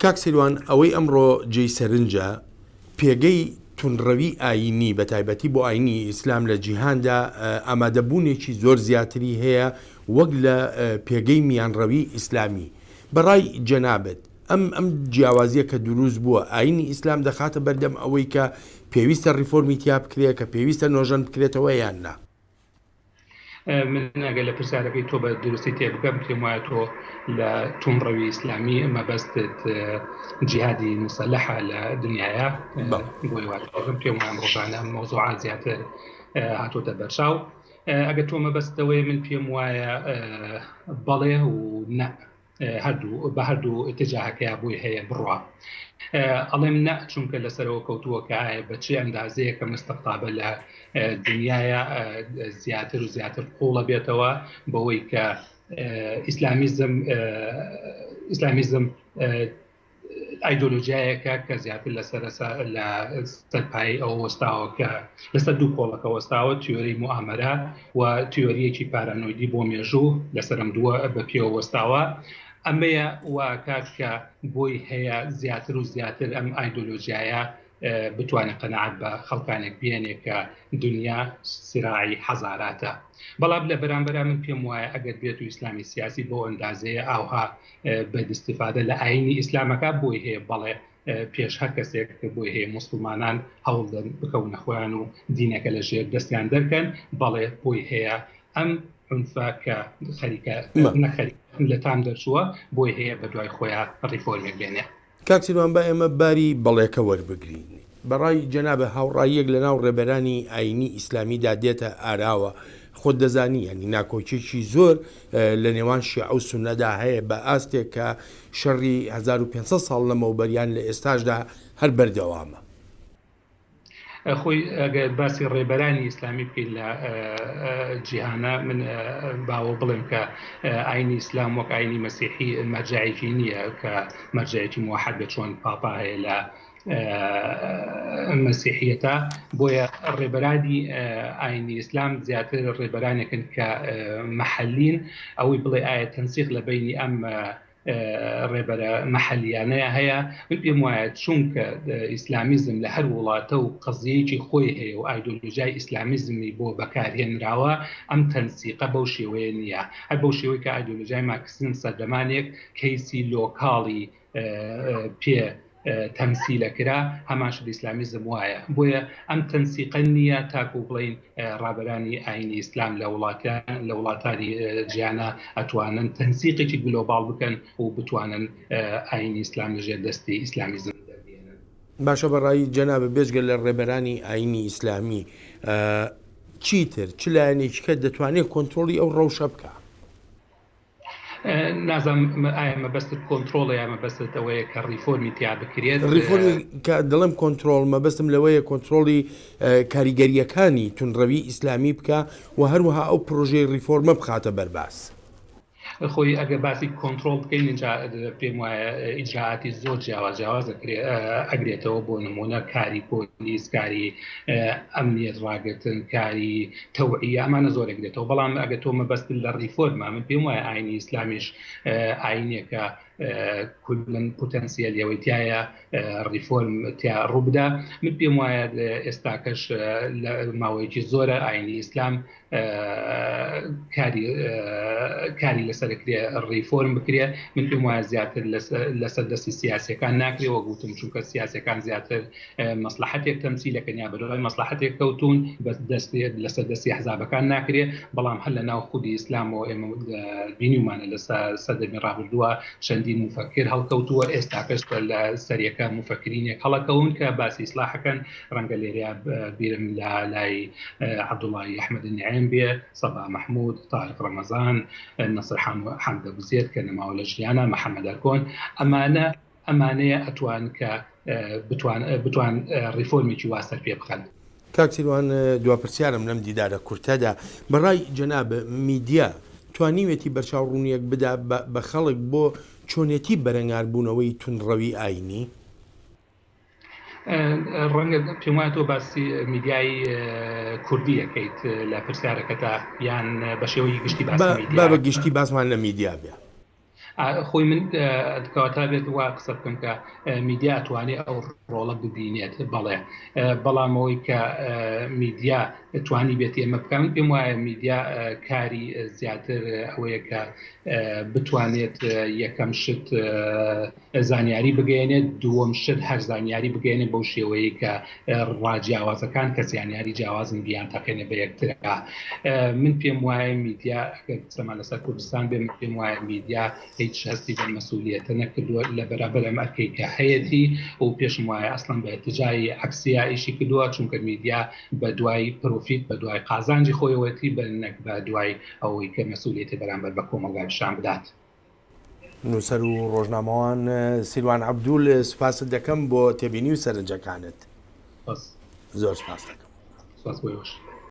کاک سیروان ئەوەی ئەمڕۆ جێی سەرنجە پێگەی توندڕەوی ئایینی بە تایبەتی بۆ ئایینی ئیسلام لە جیهاندا ئامادەبوونێکی زۆر زیاتری هەیە وەک لە پێگەی میانڕەوی ئیسلامی بەڕای جەنابت ئەم ئەم جیاوازیە کە دروست بووە ئایینی ئیسلام دەخاتە بەردەم ئەوەی کە پێویستە ڕیفۆرمی تیا بکرێ کە پێویستە نۆژەن بکرێتەوە یان نا؟ من ئەگەر لە پرسیارەکەی تۆ بە دروستی تێبگەم پێم وایە تۆ لە توندڕەوی ئیسلامی مەبەستت جیهادی موسەلەحە لە دنیاە بۆی واتەکەم پێم وایە ڕۆژانە ئەم مەوزوعە زیاتر هاتۆتە بەرچاو ئەگەر تۆ مەبەستەوەی من پێم وایە بەڵێ و نە هەردوو بە هەردوو اتجاهەکەیا بۆی هەیە بڕوا ئەڵێم نە چونکە لەسەرەوە کەوتووە کە ئایا بە چی ئەندازەیەکە مستەقتابە لە دنیاە زیاتر و زیاتر قوڵە بێتەوە بەوەی کە ئیسلامیزم ئیسلامیزم ئایدۆلۆژیایەکە کە زیاتر لەسەر لە سەر پایەی ئەوە وەستاوە کە لەسەر دوو کۆڵەکە وەستاوە تیۆری موئامەرە و تیۆریەکی پارانۆیدی بۆ مێژوو لەسەر ئەم دووە بە پێوە وەستاوە ئەمەیە واکات کە بۆی هەیە زیاتر و زیاتر ئەم ئایدۆلۆژیایە بتوانێت قەناعەت بە خەڵکانێک بێنێ کە دنیا سراعی حەزاراتە بەڵام لە بەرامبەرا من پێم وایە ئەگەر بێت و ئیسلامی سیاسی بۆ ئەندازەیە ئاوها بە ئیستیفادە لە ئاینی ئیسلامەکە بۆی هەیە بەڵێ پێش هەر کەسێک بۆی هەیە موسڵمانان هەوڵدەن بکەونە خۆیان و دینەکە لە ژێر دەستیان دەرکەن بەڵێ بۆی هەیە ئەم عنفە کە خەریکە نەخەریک لە تام دەرچووە بۆی هەیە بە دوای خۆیان ڕیفۆرمێک بێنێ. کاک سیروان با ئێمە باری بەڵێکە وەربگرین. بە ڕای جەنابت هاوڕاییەک لە ناو ڕێبەرانی ئایینی ئیسلامیدا دێتە ئاراوە، خۆت دەزانی یانی ناکۆکیەکی زۆر لە نێوان شیعە و سوننەدا هەیە بە ئاستێک کە شەڕی 1500 ساڵ لەمەوبەر یان لە ئێستاشدا هەر بەردەوامە. خۆی ئەگەر باسی ڕێبەرانی ئیسلامی بکەین لە جیهانە من باوە بڵێم کە ئاینی ئیسلام وەک ئاینی مەسیحی مەرجعێکی نییە کە مەرجعێکی موحد بێت چۆن پاپا هەیە لە مەسیحیەتە بۆیە ڕێبەرانی ئاینی ئیسلام زیاتر ڕێبەرانێکن کە محلین ئەوەی بڵێ ئایا تەنسیق لە بینی ئەم ڕێبەرە مەحەلیانەیە هەیە من پێم وایە چونکە ئیسلامیزم لە هەر وڵاتە و قەزیەیەکی خۆی هەیە و ئایدۆلۆژیای ئیسلامیزمی بۆ بەکارهێنراوە ئەم تەنسیقە بەو شێوەیە نییە هەر بەو شێوەی کە ئایدۆلۆژیای مارکسیزم سەردەمانێک کەیسی لۆکاڵی پێ تەمسیلە کرا هەمان شت ئیسلامیزم وایە بۆیە ئەم تەنسیقە نییە تاکو بڵین ڕابەرانی ئاینی ئیسلام لە وڵاتان لە وڵاتانی جیانە ئەتوانن تەنسیقێکی گلۆباڵ بکەن و بتوانن ئاینی ئیسلام لە ژێر دەستی ئیسلامیزم دەربێنن. باشە بەڕای جەنابت بێجگە لە ڕێبەرانی ئاینی ئیسلامی چیتر چ لایەنێکی کە دەتوانێت کۆنترۆڵی ئەو ڕەوشە بکا؟ نازانم ئایا مەبەستت کۆنترۆڵە یا مەبەستت ئەوەیە کە ڕیفۆرمی تیا بکرێت؟ ڕیفۆرمی کە دەڵێم کۆنترۆڵ مەبەستم لەوەیە کۆنترۆڵی کاریگەرییەکانی توندڕەوی ئیسلامی بکا و هەروەها ئەو پرۆژەی ڕیفۆرمە بخاتە بەر باس. خۆی ئەگەر باسی کۆنترۆڵ بکەین اینجا پێم وایە ئیجراعاتی زۆر جیاواز جیاواز ئەگرێتەوە بۆ نمونە کاری پۆلیس کاری ئەمنیەت ڕاگرتن کاری تەوعیە ئەمانە زۆر ئەگرێتەوە بەڵام ئەگەر تۆ مەبەستت لە ڕیفۆرمە من پێم وایە ئاینی ئیسلامیش ئاینێکە کولن پوتەنسیەلی ئەوەی تایە ڕیفۆرم تیا ڕووبدا من پێم وایە ئێستاکەش لە ماوەیەکی زۆرە ئاینی ئیسلام کاری کاری لەسەر کرێ ڕیفۆرم بکرێ من پێم وایە زیاتر لەسەر دەستی سیاسەکان ناکرێ وەک وتم چونکە سیاسەکان زیاتر مەسلحەتێک تەمسیلەکەن یا بەدوای مەسلحەتێک کەوتون بە دەستی لەسەر دەستی حزابەکان ناکرێ بەڵام هەر لە ناو خودی ئیسلامەوە ئێمە بینیومانە لە سەردەمی ڕابردووە چەندین مفەکر هەڵکەوتووە ئێستاکەش لە سەریەکە مفەکرینێک هەڵەکەون کە باسی ئیسلاحەکەن ڕەنگە لێرەیا بیرم لە لای عەبدوڵای ئەحمەد نعێم بێ، سەبا مەحمود، تارق ڕەمەزان، نەسر حەمدە بزێت کە نەماوە لە ژیانە، محەمەد ئەرکۆن، ئەمانە ئەمانەیە ئەتوان کە بتوان بتوان ڕیفۆرمێکی وا سەر پێ بخەن. کاک سیروان دوا پرسیارم لەم دیدارە کورتەدا، بە ڕای جەنابت میدیا توانیوێتی بەرچاوڕوونییەک بدا بە خەڵک بۆ چۆنێتی بەرەنگاربوونەوەی توندڕەوی ئایینی؟ ڕەنگە پێم وایە تۆ باسی میدیای کوردی ئەکەیت لە پرسیارەکەتا یان بە شێوەی گشتی باسی میدیا با بە گشتی باسمان لە میدیا بێ. خۆی من کەواتە بێت وا قسە بکەم کە میدیا ئەتوانێت ئەو ڕۆڵە ببینێت بەڵێ بەڵام ئەوەی کە میدیا توانی بێت ئێمە بکەم پێم وایە میدیا کاری زیاتر ئەوەیە کە بتوانێت یەکەم شت زانیاری بگەێنێت دووەم شت هەر زانیاری بگەێنێت بەو شێوەیە کە ڕاجیاوازەکان کە زانیاری جیاوازن بیان تەقێنێ بە یەکترا من پێم وایە میدیا ئەگەر قسەمان لەسەر کوردستان بێ من پێم وایە میدیا هیچ هەستی بە مەسئولیەتە نەکردووە لە بەرابەر ئەم ئەرکەی کە هەیەتی و پێشم وایە ئەسڵەن بە اتجاهی عەکسیا ئیشی کردووە چونکە میدیا بە دوای profit بە دوای قازانجی خۆیەوەتی بە نەک بە دوای ئەوەی کە مەسئولیەتی بەرامبەر بە کۆمەڵگا پیشان بدات. نووسەر و ڕۆژنامەوان سیروان عەبدول سوپاست دەکەم بۆ تێبینی و سەرنجەکانت. سپاس. زۆر سپاست دەکەم. سپاس بۆ ئێوەش.